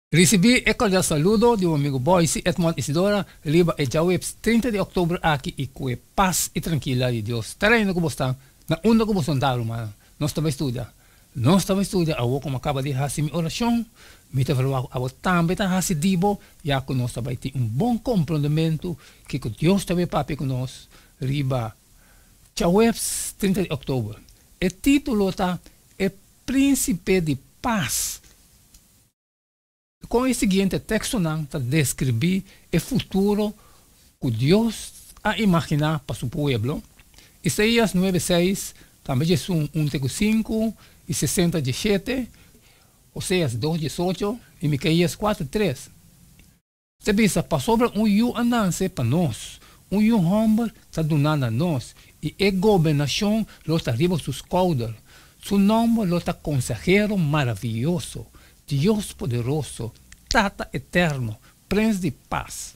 Risibí e kordial saludo di bo amigu Boyce Edmond Isidora riba e djaweps 30 di òktober aki i ku e pas i trankila di Dios ta reina ku bo sta na unda ku bo sonta rumannan. Nos ta bai studia. Nos ta bai studia awor ku mi a kaba di hasi mi orashon. Mi ta verwagt ku abo tambe ta hasi di bo ya ku nos ta bai tin un bon komprondementu kiko Dios ta bai papia ku nos riba djaweps 30 di òktober. E título ta E Prínsipe di Pas. Kon e siguiente tekstonan ta deskribí e futuro ku Dios a imaginá pa su pueblo? Isaías nuebe seis, tambe 11 un te ku sinku i 60 17, Oseas dos 18 i Mikeías kuater tres. Ta bisa, Pasobra un yu a nase pa nos, un yu hòmber ta duná na nos, i e gobernashon lo ta riba su skouder. Su nòmber lo ta Konsehero Maravioso, Dios Poderoso, Tata Eterno, Prens di Pas.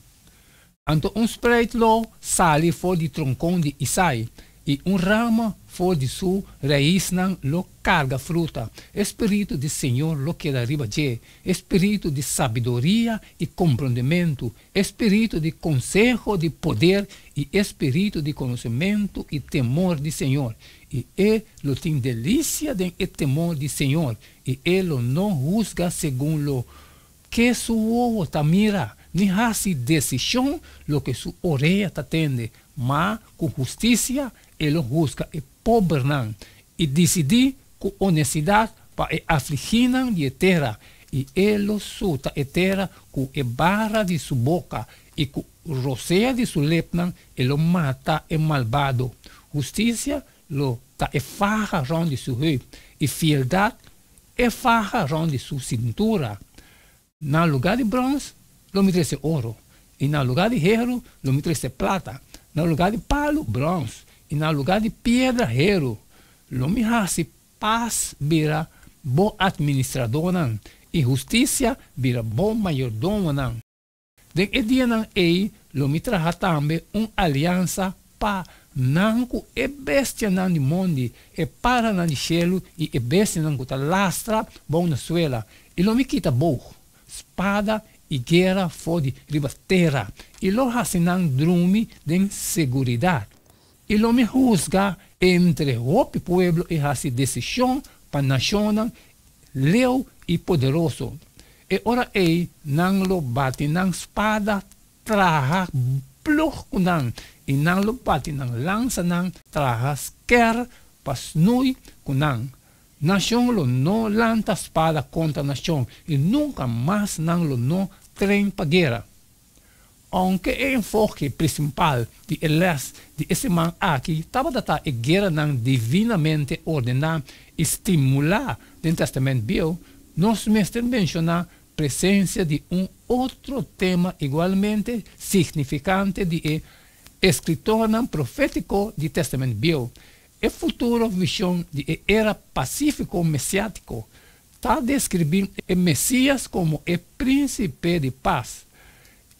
Anto un spreit lo sali for di tronkon di Isai, i un rama for di su raisnan lo karga fruta. E spiritu di señor lo keda riba dje, e spiritu di sabiduria i komprondementu, e spiritu di konseho di poder i e spiritu di konosementu i temor di señor. I e lo tin delisia den e temor di señor, i e lo no husga segun loke su wowo ta mira, ni hasi desishon loke su orea ta tende, ma ku hustisia e lo husga e pobernan, i disidí ku onestidat pa e afligínan di e tera, i e lo suta e tera ku e bara di su boka, i ku rosea di su lepnan e lo mata e malbado. Hustisia lo ta e faha rònt di su heup, i fieldat e faha rònt di su sintura. Na lugá di bròns lo mi trese oro, i na lugá di heru lo mi trese plata, na lugá di palu, bròns, i na lugá di piedra, heru. Lo mi hasi pas bira bo atministradónan, i hustisia bira bo mayordomonan. Den e dianan ei lo mi traha tambe un aliansa pa nan ku e bestianan di mondi, e paranan di shelu i e bestianan ku ta lastra bou na suela, i lo mi kita boog, spada i guera for di riba tera, i lo hasi nan drumi den seguridat. I lo mi husga entre hopi pueblo i hasi desishon pa nashonnan leu i poderoso. E ora ei nan lo bati nan spada traha plug ku nan, i nan lo bati nan lansanan traha sker pa snui ku nan. Nashon lo no lanta spada kontra nashon, i nunka mas nan lo no train pa guera. Ounke e enfoke prinsipal di e lès di e siman aki tabata ta e gueranan divinamente ordená i stimulá den Tèstamènt Bieu, nos mester menshoná presensia di un otro tema igualmente signifikante di e eskritornan profétiko di Tèstamènt Bieu, e futuro vishon di e era pasífiko mesiátiko. Ta deskribí e Mesías komo e Prínsipe di Pas.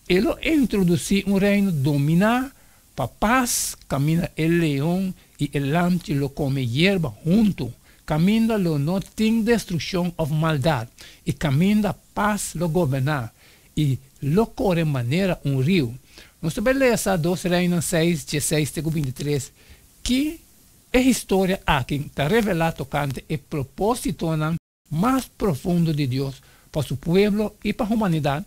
E lo introdusí un reino dominá pa pas kaminda e leon i e lamchi lo kome yerba huntu, kaminda lo no tin destrukshon òf maldat i kaminda pas lo goberná i lo kore manera un riu. Nos ta bai lesa Dos Reinan seis, dieseis te ku bintitres. Ki E historia aki ta revelá tokante e propósitonan mas profundo di Dios pa su pueblo i pa humanidat.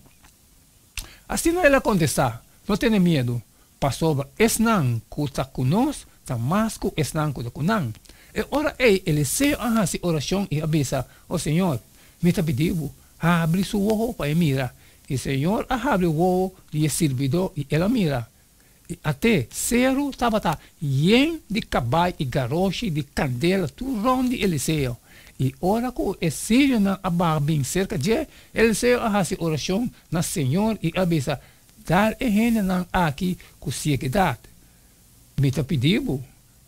Asina el a kontestá, No tene miedu, pasobra esnan ku ta ku nos ta mas ku esnan ku ta ku nan. E ora ei Eliseo a hasi orashon i a bisa, O Señor, mi ta pidi bo, habri su wowo pa e mira. I Señor a habri wowo di e sirbidó i el a mira. I at'é seru tabata yen di kabai i garoshi di kandela tur rònt di Eliseo. I ora ku e sirionan a baha bin serka dje, Eliseo a hasi orashon na señor i a bisa, Dal e hendenan aki ku sieguedat, mi ta pidi bo.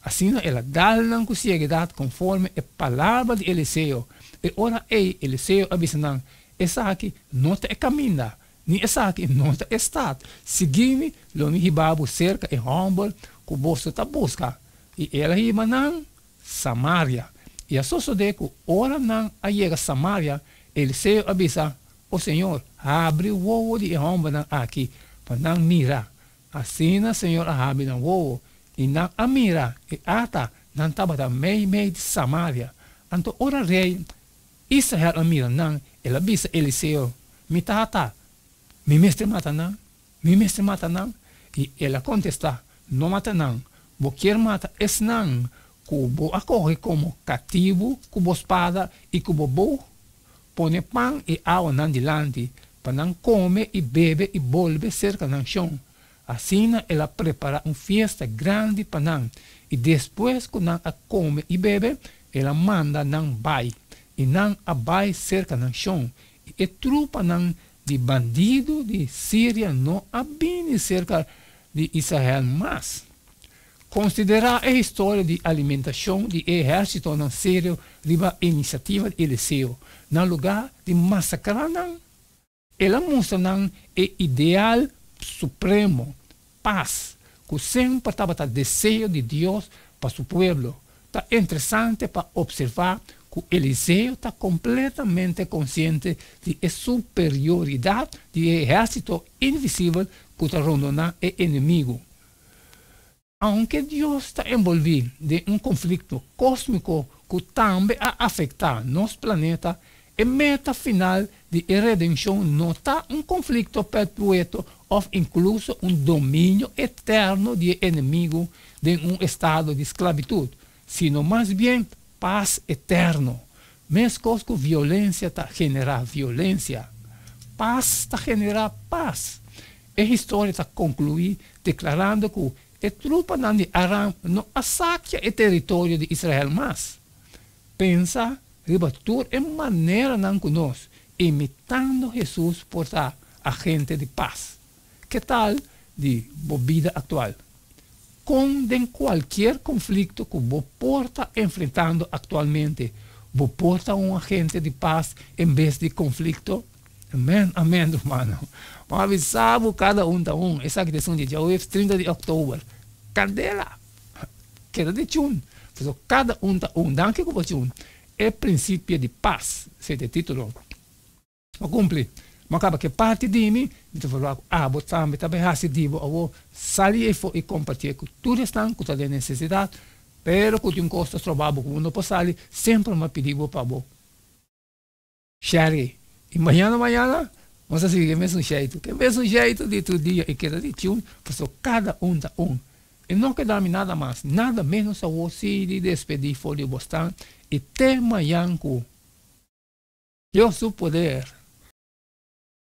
Asina el a dal nan ku sieguedat konforme e palabra di Eliseo. E ora ei Eliseo a bisa nan, Esaki no ta e kaminda, Ni esaki no ta e stat. Sigui mi, lo mi hiba bo serka e hòmber ku boso ta buska. I el a hiba nan Samaria. I a sosodé ku ora nan a yega Samaria, Eliseo a bisa, O Señor, habri wowo di e hòmbernan akí pa nan mira. Asina Señor a habri nan wowo, i nan a mira, i ata, nan tabata meimei di Samaria. Anto ora rei Israel a mira nan, el a bisa Eliseo, Mi tata, mi mester mata nan? Mi mester mata nan? I el a kontestá, No mata nan. Bo kier mata esnan ku bo a kohe komo katibu ku bo spada i ku bo boog? Pone pan i awa nan dilanti, pa nan kome i bebe i bolbe serka nan shon. Asina el a prepará un fiesta grandi pa nan, i despues ku nan a kome i bebe, el a manda nan bai, i nan a bai serka nan shon. I e trupanan di bandidu di Siria no a bini serka di Israel mas. Konsiderá e historia di alimentashon di e ehérsitonan sirio riba inisiativa di Eliseo. Na lugá di masakrá nan, el a mustra nan e ideal supremo, pas, ku semper tabata deseo di Dios pa su pueblo. Ta interesante pa opservá ku Eliseo ta kompletamente konsiente di e superioridat di e ehérsito invisibel ku ta rondoná e enemigu. Aunke Dios ta enbolbí den un konflikto kósmiko ku tambe a afektá nos planeta, e meta final di e redenshon no ta un konflikto perpetuo òf inkluso un dominio eterno di e enemigu den un estado di sklabitut, sino mas bien pas eterno. Meskos ku violensia ta generá violensia, pas ta generá pas. E historia ta konkluí deklarando ku e trupanan di Aram no a sakia e teritorio di Israel mas. Pensa riba tur e maneranan ku nos, imitando Hesus, por ta agente di pas. Ke tal di bo bida aktual? Kon den kualkier konflikto ku bo por ta enfrentando aktualmente, bo por ta un agente di pas en bes di konflikto? Amen, amen, rumannan. Bo a bisa bo kada un ta un. Esaki ta esun di djaweps 30 di òktober. Kandela! Keda di chun. Pasobra kada un ta un. Danki ku bo chun. E prinsipio di pas, esei ta e título. Bo kumpli. Bo a kaba ku e parti di mi, mi ta verwagt ku abo tambe ta bai hasi di bo awor. Sali efo i kompartié ku tur esnan ku ta den nesesidat, pero ku tin kos ta stroba bo ku bo no por sali, semper mi a pidi bo pa bo share. I mañana mañana nos ta sigui ku e mesun sheitu, ku e mesun sheitu di tur dia i keda di tune, pasobra kada un ta un. I no keda mi nada mas, nada ménos awor si di despedí for di bo stan i te mañan ku Dios su poder.